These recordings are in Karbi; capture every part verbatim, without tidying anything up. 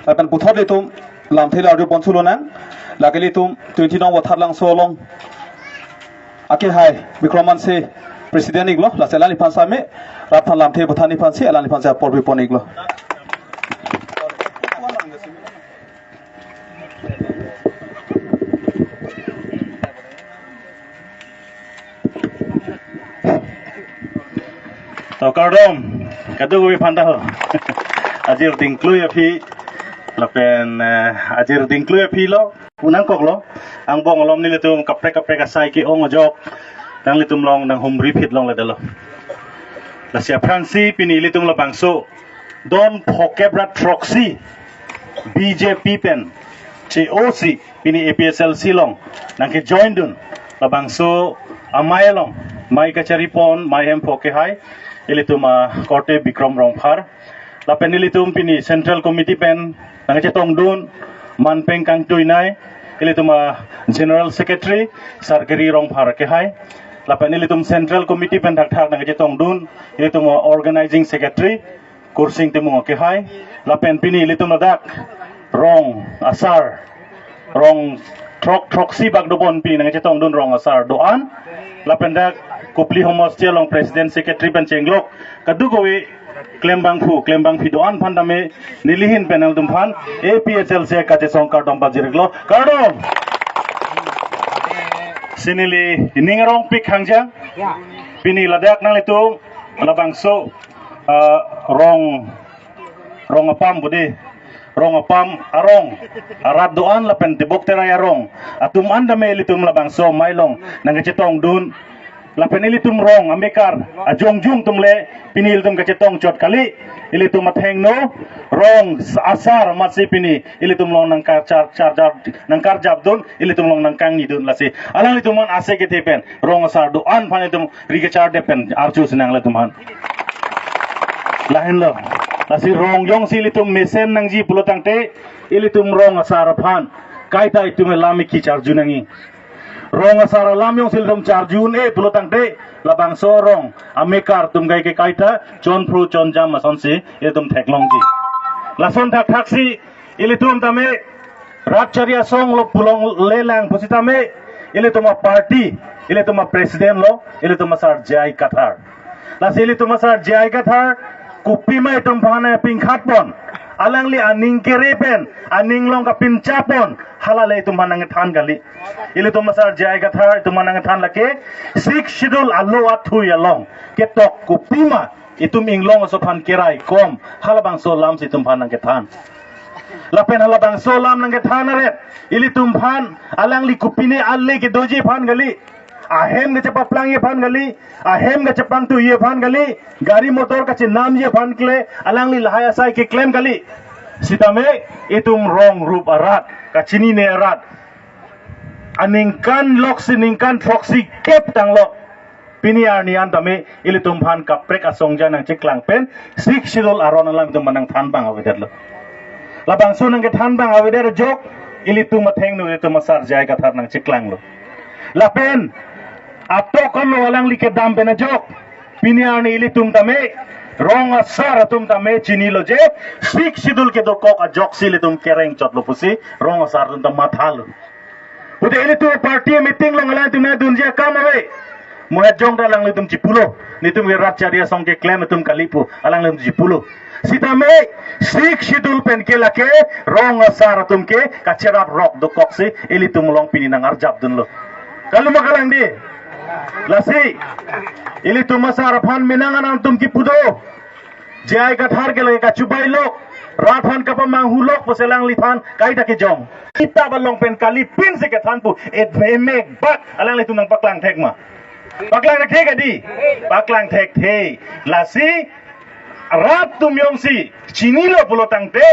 Lapen puthot ilitum lamthe le arjupon thulo nang. Lake ilitum twenty nong Watharlangso along akehai Bikram Hanse president iklo, lasi alangliphan same rat aphan lamthe puthot aphansi alangliphan si apor pipon iklo. To kardom, kadokave aphanta ho. Ajir dingklui aphi, lapen, eh, ajir dingklui aphi lo, pu nangkoklo, angbong alom nelitum kaprek kaprek asai ke-ong ajok, nanglitum along nanghumri phit longledetlo. Lasi aphrangsi pini ilitum labangso don phokep rat throksi B J P pen che-osi pini A P H L C along nangkejoin dun labangso amei along, mei kacharipon, mei hemphu akehai, ilitum akorte Bikram Rongphar. Lapen ilitum pini Central Committee pen nangkachetong dun, manpeng kangtuinei, ilitum a-General Secretary, Sarkiri Rongphar akehai. Lapen ilitum Central Committee pen thakthak nangkachetong dun, ilitum a-Organizing Secretary, Kursing Timung akehai, lapen pini ilitum ladak rong asar, rong throk throksi bak dobon pini nangkachetong dun rong asar do-an, lapen dak Kopili homosti along president secretary pen chenglok kadokave klembangphu klembangpi do-an aphan tame nelihin pen nangtum aphan A P H L C kachesong kardom pajirlo, kardom. Si neli ning arongpik hangjang, pini ladak nanglitum labangso ah, rong, rong apam budi, rong apam arong, arat do-an lapen tebok terai arong atum an tame ilitum labangso amei along nangkachetong dun, lapen ilitum rong amekar ajongjung atum le pini ilitum kachetong chot kali, ilitum athengno rong asar amatsi pini ilitum along nangkachar char char nangkarjap dun, ilitum along nangkangni dun, lasi alanglitum an ase kethe pen rong asar do-an aphan ilitum ri kachardet pen arjusi nanglitum aphan. Lahenlo. Lasi rong jongsi ilitum mesen nangji pulo tangte, ilitum rong asar aphan kaita itum alam iki charju nangji. Rong asar alam jongsi ilitum charju un-e pulo tangte, labangso rong amekar atum kaike kaita chonphru chonjam asonsi ilitum theklongji. Lason thakthaksi ilitum tame rat chari asong lo pu longlelang pusitame, ilitum aparty, ilitum apresident lo, ilitum asar J I Kathar. Lasi ilitum asar J I Kathar kopima itum aphan nangpingkhatpon, alangli aning kere pen, aning along kapinchapon, hala le itum aphan nangthan kali. Ilitum asar J I Kathar itum aphan nangthan lake Sixth Schedule alo athui along ketok kopima itum inglong aso aphan keraikom, halabangso alamsi itum aphan nangkethan. Lapen halabangso alam nangkethan aret, ilitum aphan alangli kopine ale kedoji aphan kali, ahem kachepaplangji aphan kali, ahem kachepangtuiji aphan kali, gari motor kachenamji aphan kali, alangli lahai asai keklem kali. Sitame itum rong rup arat, kachinine arat, aningkan loksi ningkan throksi kep tanglo. Pini arni an tame ilitum aphan kaprek asong ja nangcheklang pen Sixth Schedule aron alam itum aphan nangthan abang avedetlo. Labangso nangkethan abang avedet ajok ilitum athengno ilitum asar J I Kathar nangcheklanglo. Lapen atok anlo alangli kedam pen ajok pini arni ilitum tame rong asar atum tame chinilo je Sixth Schedule kedokok ajoksi ilitum kereng chotlo pusi rong asar atum ta mathalo. Pute ilitum party meeting along alangtum nangdunji akam ave. Mohet jong ta alanglitum chipulo. Netum ke rat chari asong keklem atum kali pu alanglitum chipulo. Sitame Sixth Schedule pen ke lake rong asar atum ke kacherap rok dokoksi ilitum along pini nangarjap dunlo. Kali ma kalang dei? Lasi ilitum asar aphan menang anam atum kipu do. J I Kathar ke lake kachubailok, rat aphan kapamanghu lok pusi alangliphan kaita kejong. Kitap along pen kali pinsi kethan pu, et emek bak alanglitum nangpaklang thek ma? Paklang thekthe kadi? Paklang thekthe. Lasi rat atum jongsi chinilo pulo tangte,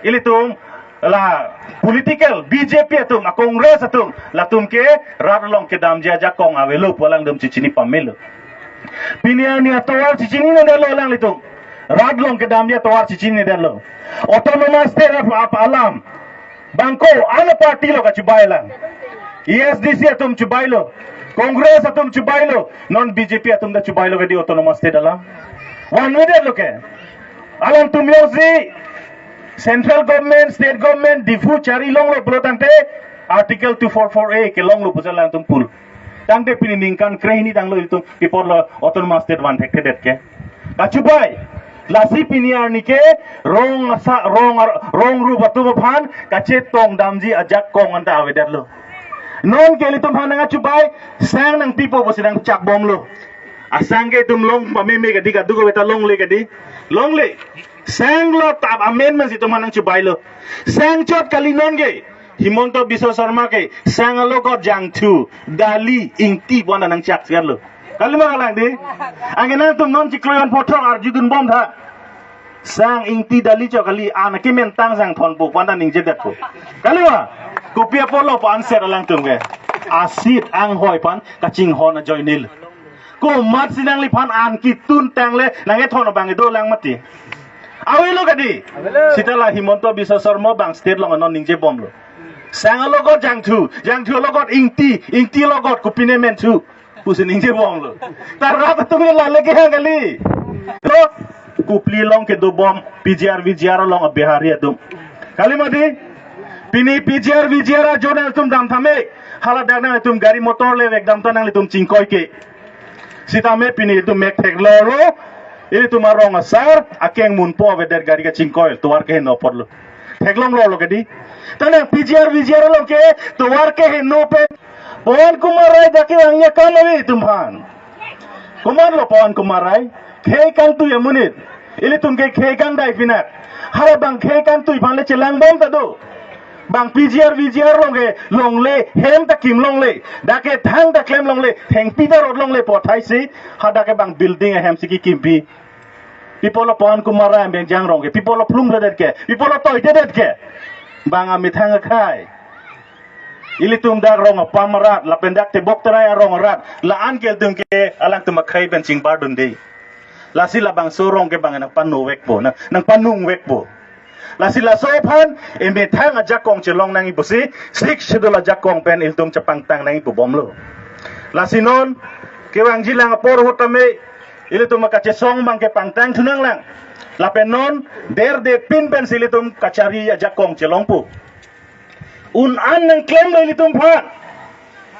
ilitum la political B J P atum, a Congress atum, latum ke rat along kedamji ajakong avelo pu alangtum chichini pamelo. Pini arni atovar chichinine detlo alanglitum. Rat along kedamji atovar chichinine detlo. Autonomous State ap, ap alam. Bangko, ano party lo kachubai lang. A S D C atum chubailo. Congress atum chubailo. Non B J P atum ta chubailo kadi Autonomous State alam. Vanvedetlo ke. Alangtum jongsi Central government, state government, Diphu chari longlo pulo tangte, Article two four four A kelonglo pusi alangtum pulo. Tangte pini ningkan krehini tanglo ilitum pi apotlo autonomous state van thekthedet ke. Kachibai, lasi pini arni ke rong asa, rong ar-, rong rup atum aphan kachetong damji ajakong anta avedetlo. Non ke ilitum aphan nangkachibai, sang nangpipo pusi nangchakbomlo. Asang ke itum long pameme kadi, kadokave ta longle kadi. Longle. Sang lo tap amen man si itum aphan nangchibailo. Sang chot kali non ke. Himanta Biswa Sarma ke sang alogot jangthu, dali, ingti pu anta nangchakcherlo. Kalima kalang dei? Anke nangtum non chiklo jon phothok arjudunbom tha. Sang, ingti, dali chot kali, an kementang sang thonpo pu anta ningjedetpo. Kalima? Kopi apotlo pu answer alangtum ke. Asit anghoi aphan kachinghon ajoinelo. Komatsi nangliphan an ketun tangle nangkethon abang kedo lang mati. Avelo kadi. Sita la Himanta Biswa Sarma bang state along non ningjebomlo. Sang alogot jangthu, jangthu alogot ingti, ingti alogot kopine menthu pusi ningjebomlo. Ta rat atum ke lale kehang kali. To, Kopili along kedobom, P G R V G R along a-Bihari atum. Kalima dei? Pini P G R V G R ajo nangtum dam tame. Hala dak nangtum gari motor le vekdam ta nanglitum chingkoi ke. Sitame pini itum mek theklonglo, ilitum arong asar akeng munpo avedet gari kachingkoi, tovar keheno apotlo. Theklonglo kadi. Tanang P G R V G R along ke tovar keheno pen Pawan Kumar Rai dak ke angya kam ave itum aphan. Komatlo Pawan Kumar Rai? Khei kangtui amonit. Ilitum ke khei kangdai pinak. Hala bang khei kangtui aphan le chelangbom ta do. Bang P G R V G R along ke longle, hem ta kim longle, dak ke thang ta klem longle, thengpi ta rot longle pu athai si, hadak ke bang building ahem si kekimpi. Pi apotlo Pawan Kumar Rai abeng jangrong ke, pi apotlo plum redet ke, pi apotlo toitedet ke. Bang amethang akhai. Ilitum dak rong apam arat, lapen dak tebok terai arong arat, la-an ke ilitum ke alangtum akhai pen chingbardun dei. Lasi labangso arong ke bang nangpanung vekpo, nang, nangpanung vekpo. Lasi laso aphan emethang ajakong chelong nangji pusi, Sixth Schedule ajakong pen ilitum chepangtang nangji pu bomlo. Lasi non kevangji lang apor ahut tame, ilitum akachesong bang kepangtang thu nanglang. Lapen non derde pin pensi ilitum kachari ajakong chelongpo. Un-an nangklemlo ilitum aphan.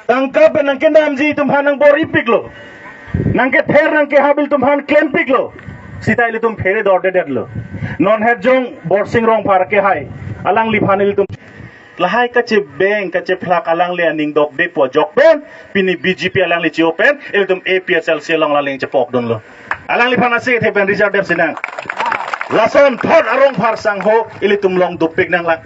Tangka pen nangkedamji itum aphan nangbor-ipiklo. Nangkether nangkehap ilitum aphan klempiklo. Sita ilitum phere dordedetlo. Non het jong Borsing Rongphar kehai, alangliphan ilitum lahai kachebeng kachephlak alangli aning dokde pu ajok pen, pini B J P alangli che-o pen, ilitum A P H L C along alang chepokdunlo. Alangliphan ase the pen Richard Dev Sinang. Lason thot arong phar sangho ilitum long dopik nanglang.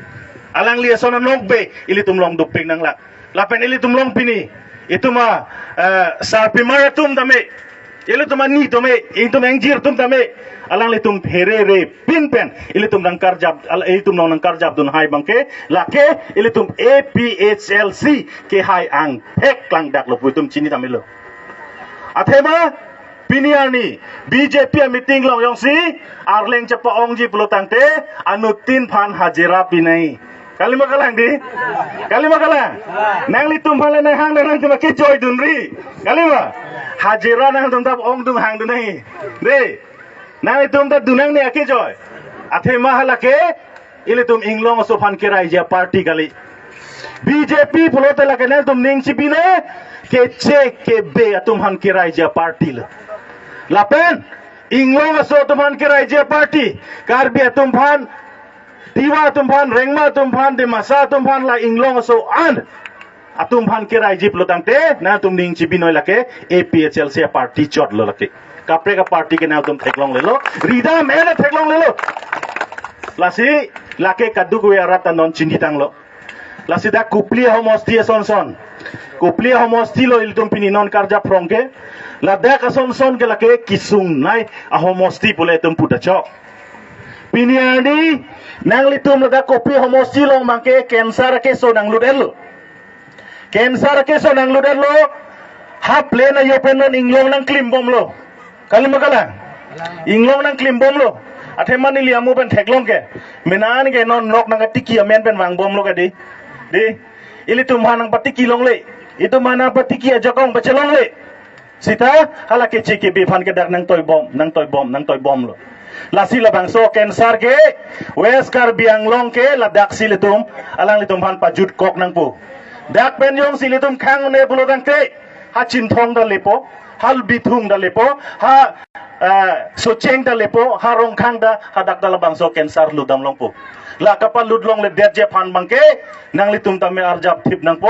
Alangli ason anokbe ilitum long dopik nanglang. Lapen ilitum long pini, itum a, eh, sarpimar atum tame, ilitum ani tame, itum engjir atum tame, alanglitum pherere pin pen ilitum nangkarjap, al-, ilitum long nangkarjapdun hai bangke, lake ilitum A P H L C kehai angthek klangdaklo pu itum chini tamilo. Athema pini arni B J P a-meeting along jongsi arleng chepa-ongji pulo tangte, anuttin aphan hajira pinai. Kalima kalang dei? Kalima kalang? Nanglitum aphan le nanghang nangtum akejoidunri. Kalima? Hajira nangtum ta ongdun hangdun nangji. Dei. Nanglitum ta dun nangne akejoi. Athema halake ilitum inglong aso aphan keraiji a-party kali. B J P pulote lake nangtum ning chibino, keche kebe atum aphan keraiji a-party lo. Lapen inglong aso atum aphan keraiji a-party, Karbi atum aphan, Tiwa atum aphan, Rengma atum aphan, Dimasa atum aphan, la inglong aso an atum aphan keraiji pulo tangte, nangtum ning chibinoi lake A P H L C a-party chotlo lake. Kaprek a-party ke nangtum theklonglelo, ridam ena theklonglelo. Lasi lake kadokave arat ta non chinitanglo. Lasi dak Kopili ahomosti ason son. Kopili ahomosti lo ilitum pini non karjap phrong ke. Ladak ason son ke lake kesungnei ahomosti pule itum puta chok. Pini arni nanglitum ladak Kopili ahomosti along bangke cancer akeso nanglut-etlo. Cancer akeso nanglut-etlo, ha plain ajo pen non inglong nangklimbomlo. Kalima kalang? Inglong nangklimbomlo. Athema neli amo pen theklong ke, menan ke non nok nangkatiki amen pen vangbomlo kadi. Dei, ilitum aphan nangpatiki longle. Itum aphan nangpatiki ajakong pachelongle. Sita hala keche kebe aphan ke dak nangtoibom, nangtoibom, nangtoibomlo. Lasi labangso cancer ke West Karbi Anglong ke ladaksi ilitum, alanglitum aphan pajutkok nangpo. Dak pen jongsi ilitum khang-un-e pulo tangte, ha Chinthong ta lepo, ha Bithung ta lepo, ha, eh, Socheng ta lepo, ha Rongkhang ta, hadak ta labangso cancer lutdam longpo. La kapalut longledetji aphan abangke nanglitum tame arjap thip nangpo,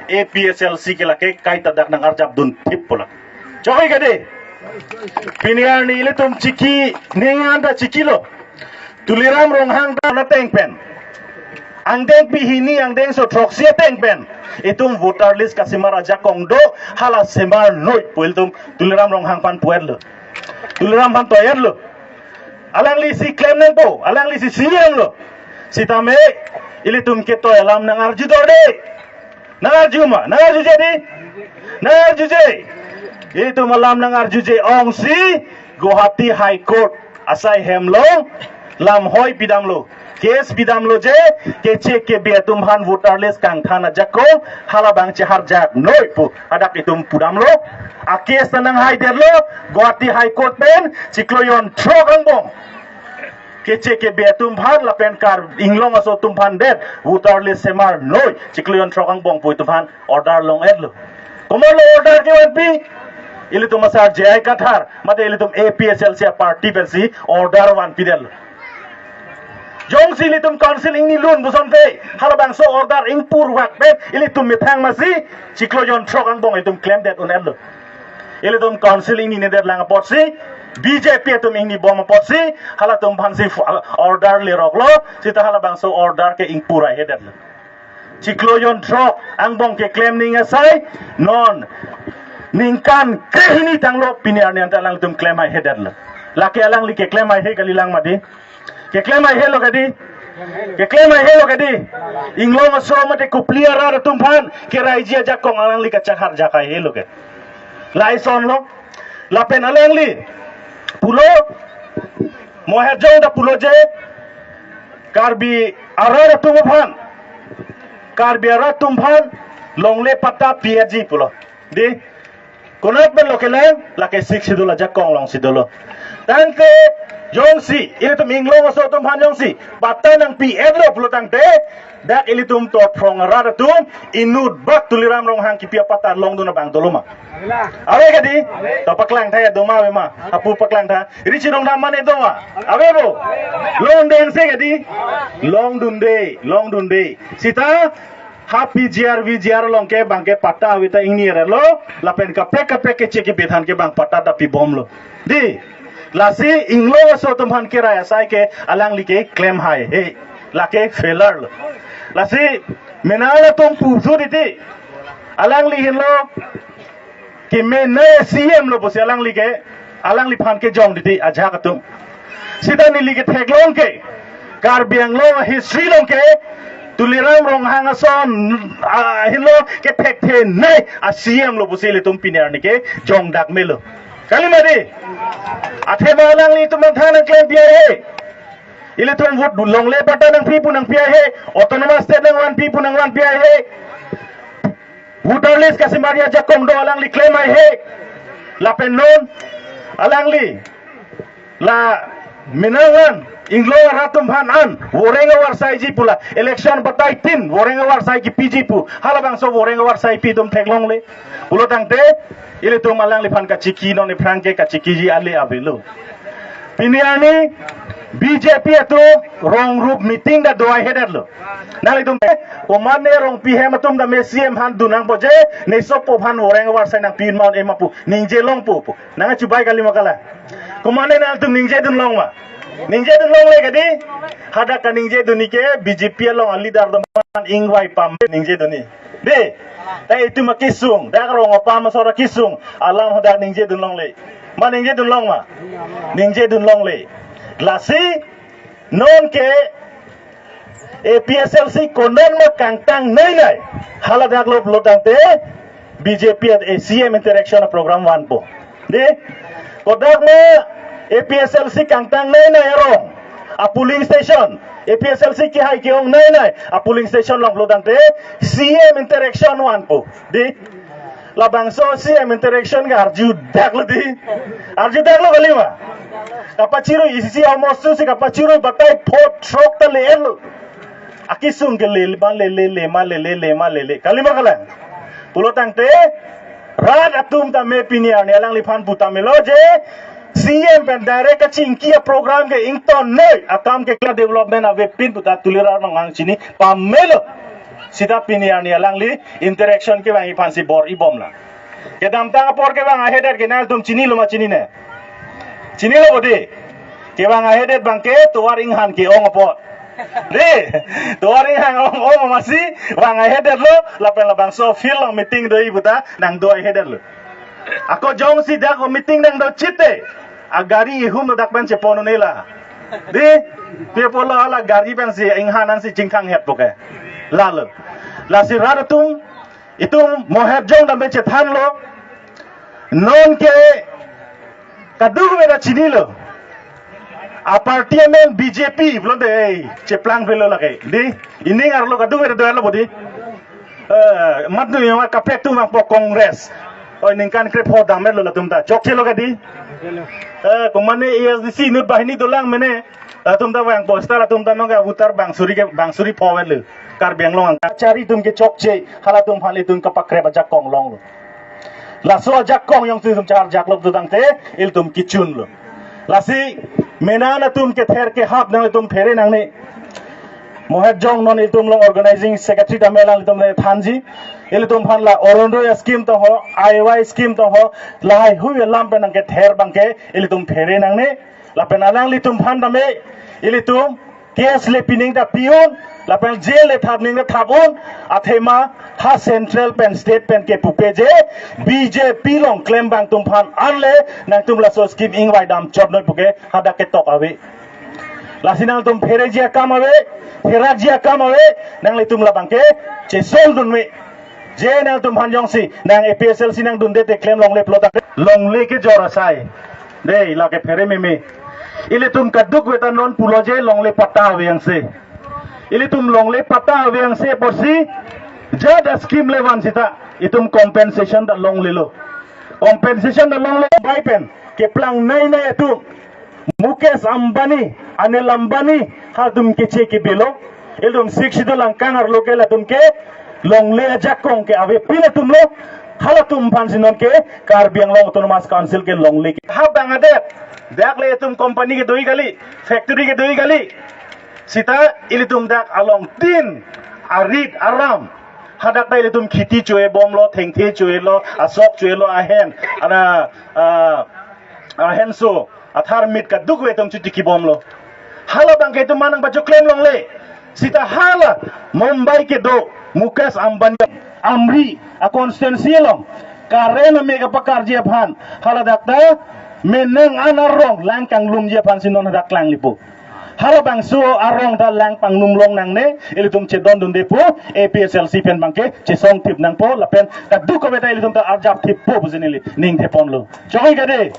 A P H L C ke lake kaita dak nang-arjap dun thippo lake. Chokoi kadi. Pini arni ilitum chiki, ning an ta chikilo. Tuliram Ronghang ta ateng pen, angdengpi hini angdengso throksi ateng pen, itum voter list kasemar ajakong do, hala semar noi pu ilitum Tuliram Ronghang aphan pu-etlo. Tuliram aphan toi-etlo. Alanglisi klem nangpo, alanglisi C E M lo. Sitame ilitum ketoi alam nang-arju dorde. Nang-arju ma, nang-arjuje di? Nang-arjuje. Itum alam nang-arjuje ongsi Guwahati High Court asai hem along lamhoi pidamlo. Case pidamlo je, keche kebe atum aphan voter list kangthan ajakong, halabang cheharjak noi pu hadak itum pudamlo. A case ta nanghaidetlo Guwahati High Court pen, chiklo jonthrok angbong keche kebe atum aphan lapen Karbi Anglong aso atum aphan det voter list semar noi, chiklo jonthrok angbong pu itum aphan order long-etlo. Komatlo order kevanpi? Ilitum asar J I Kathar, mate ilitum A P H L C a-party pensi order vanpidetlo. Jongsi ilitum council ingni lun pusonte, halabangso order ingpurvak pen ilitum methang masi, chiklo jonthrok angbong itum klemdet un-etlo. Ilitum council ingninedet lang apotsi, B J P atum ingnibom apotsi, halatum aphansi fu-, order leroklo, sita halabangso order ke ingpur haihedetlo. Chiklo jonthrok angbong keklem ning asai, non ningkan krehini tanglo pini arni anta alangtum klem haihedetlo. Lake alangli keklem haihe kalilang mati. Keklem haihelo kadi. Keklem haihelo kadi. Inglong aso mate Kopili arat atum aphan keraiji ajakong alangli kachakharjak haihelo ke. Laisonlo. Lapen alangli pulo, Moherjong ta pulo je, Karbi arat atum aphan, Karbi arat atum aphan longle patta pi-etji pulo. Di, konat pen lo kelang, lake Sixth Schedule ajakong alongsi dolo. Tangte jongsi ilitum inglong aso atum aphan jongsi patta nangpi-etlo pulo tangte, dak ilitum Totphrong arat atum inut bak Tuliram Ronghang kipi apatta longdun abang dolo ma? Ave kadi? To paklang tha, do ma ave ma? Hapu paklang tha. Ri chirong dam mane do ma? Ave bo? Longdunse kadi? Longdunde, longdunde. Sita ha P G R, V G R along ke abangke patta ave ta ingni erlo, lapen kaprek kaprek keche kebe aphan ke abang patta ta pibomlo. Di, lasi inglong aso atum aphan kerai asai ke alangli keklem haihe. Lake failure lo. Lasi menang atum pusu titi. Alangli henlo kemenei C M lo pusi alangli ke, alangliphan kejong titi ajahak atum. Sita neli ketheklong ke, Karbi Anglong history along ke, Tuliram Ronghang ason, ah, henlo kethekthenei a-C M lo pusi ilitum pini arni kejongdak melo. Kali mati? Athema alanglitum nangthan nangklem pi haihe. Ilitum vote longle patta nangpi pu nangpi haihe. Autonomous state nangvanpi pu nangvanpi haihe. Voter list kasemarji ajakong do alangli klem haihe. Lapen non alangli la menang an, inglong arat atum aphan an voreng avarsaiji pula, election batai tin voreng avarsai kipiji pu, halabangso voreng avarsai pi atum theklongle pulo tangte, ilitum alangliphan kachiki non iphrang ke kachikiji ale avelo. Pini arni B J P atum rong rup meeting ta do haihedetlo. Nanglitum, komatne Rongpi hem atum tame C M aphan dun nangpo je, ne sopo aphan voreng avarsai nangpi-un ma un-e ma pu ningje longpo pu. Nangkachubai kali ma kala? Komatne nangtum ningjedun long ma? Ningjedun longle kadi? Hadak kaningjedunji ke B J P along a-leader atum aphan ingvai pame ningjedunji. Di, ta itum akesung, dak rong apam asor akesung alam hadak ningjedun longle. Ma ningjedun long ma? Ningjedun longle. Lasi non ke A P H L C konat ma kangtang nei nei. Haladak lo pulo tangte B J P at A C M interaction program vanpo. Di, kodak ma A P H L C kangtang nei nei arong a-polling station, A P H L C kehai ke-ong nei nei a-polling station along pulo tangte C M interaction vanpo. Di, labangso C M interaction ke arjudaklo di. Arjudaklo kali ma? Kapachirui isi isi amostu si kapachirui batai phot throk ta le-etlo. Akesung ke le ma le le le ma le le le ma le le. Kali ma kalang? Pulo tangte rat atum tame pini arni alangliphan pu tame lo je C M pen direct kachingki aprogram ke ingtonnoi, akam ke kla development avepin puta Tuliram Ronghang chini pamelo. Sita pini arni alangli interaction kevang iphan si bor-ibomlang. Kedamtang apor kevang ahedet ke nangtum chinilo ma chinine? Chinilo bo dei. Kevang ahedet abangke tovar inghan ke-ong apot. Dei, tovar inghan ong ong amatsi vang ahedetlo, lapen labangso field along meeting do-i puta nangdo ahedetlo. Ako jongsi dak meeting nangdo chite, agari ihum lo dak pen chepon un-ela. Dei, pi apotlo hala gari pensi inghan ansi chingkhang hetpo ke. Lalo. Lasi rat atum, itum Mohet Jong tame chethanlo. Non ke kadokave ta chinilo. Aparty amen B J P pulote, eh, cheplang phelo lake. Dei, ining arlo kadokave ta doyarlo bo dei. Eh, mat nu yang kaprek atum vangpo Congress. Oi, ningkan krepho dam-etlo latum ta. Chokchelo ke dei. Eh, komane A S D C inut banghini dolang mene. Latum ta vangpo, seta latum ta nonke avoter bang suri ke, bang suri pho-etlo. Karbi Anglong angka. Chari atum ke chokche, halatum aphan itum kapakrep ajakong longlo. Laso ajakong jongsi itum charjak lo pulo tangte, ilitum kechunlo. Lasi, mena atum kether kehap nanglitum phere nangne. Mohet Jong non ilitum along organizing secretary tame alanglitum le thanji. Ilitum aphan la Orunodoi scheme tong ho, I Y scheme tong ho, lahai hui alam pen nangkether abangke, ilitum phere nangne. Lapen alanglitum aphan tame, ilitum case le pining ta pi-un, lapen jail le thap ning ta thap-un, athema ha central pen state pen kepupe je, B J P along klembang atum aphan anle, nangtum laso scheme ingvai dam chot noi puke, hadak ketok ave. Lasi nangtum phereji akam ave, pherakji akam ave, nanglitum labangke, chesol dunve. Je nangtum aphan jongsi, nang A P H L C nangdunde te klem longle pulo tangte. Longle kejor asai. Dei, lake phere meme. Ilitum kadokave ta non pulo je longle patta ave angse. Ilitum longle patta ave angse apotsi, jat ascheme le van sita, itum compensation ta longlelo. Compensation ta longle bai pen, keplang nei nei atum. Mukesh Ambani, Anil Ambani, halatum keche kebelo. Ilitum Sixth Schedule angkang arlo ke latum ke longle ajakong ke avepin atumlo. Halatum aphansi nonke Karbi Anglong Autonomous Council ke longle ke. Ha bang adet. Dak le itum company kedo-i kali, factory kedo-i kali. Sita ilitum dak along tin, arit, aram. Hadak ta ilitum kheti cho-e bomlo, thengthe cho-elo, asok cho-elo, ahen. Ana, ah, ahenso. Atharmit kadokave atum chotiki bomlo. Hala abangke itum manang bajo klem longle. Sita hala Mumbai kedo Mukesh Ambani Amri a-constituency along current ame kapakarji aphan. Hala dak ta menang an arong lang kanglumji aphansi non hadak klangle pu. Hala bangso arong ta lang panglum long nangne, ilitum chedondunde pu, A P H L C pen abangke chesong thip nangpo, lapen kadokave ta ilitum ta arjap thippo pusi neli ning theponlo. Chokche kade.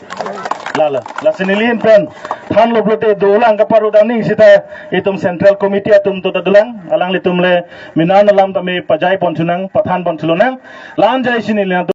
Lalo, lasi neli ahin pen thanlo pulote dolang kaparudang ning sita itum Central Committee atum to ta dolang, alanglitum le mena alam tame pajai ponthu nang, pathan ponthu lonang, la-an jaisi neli nangtum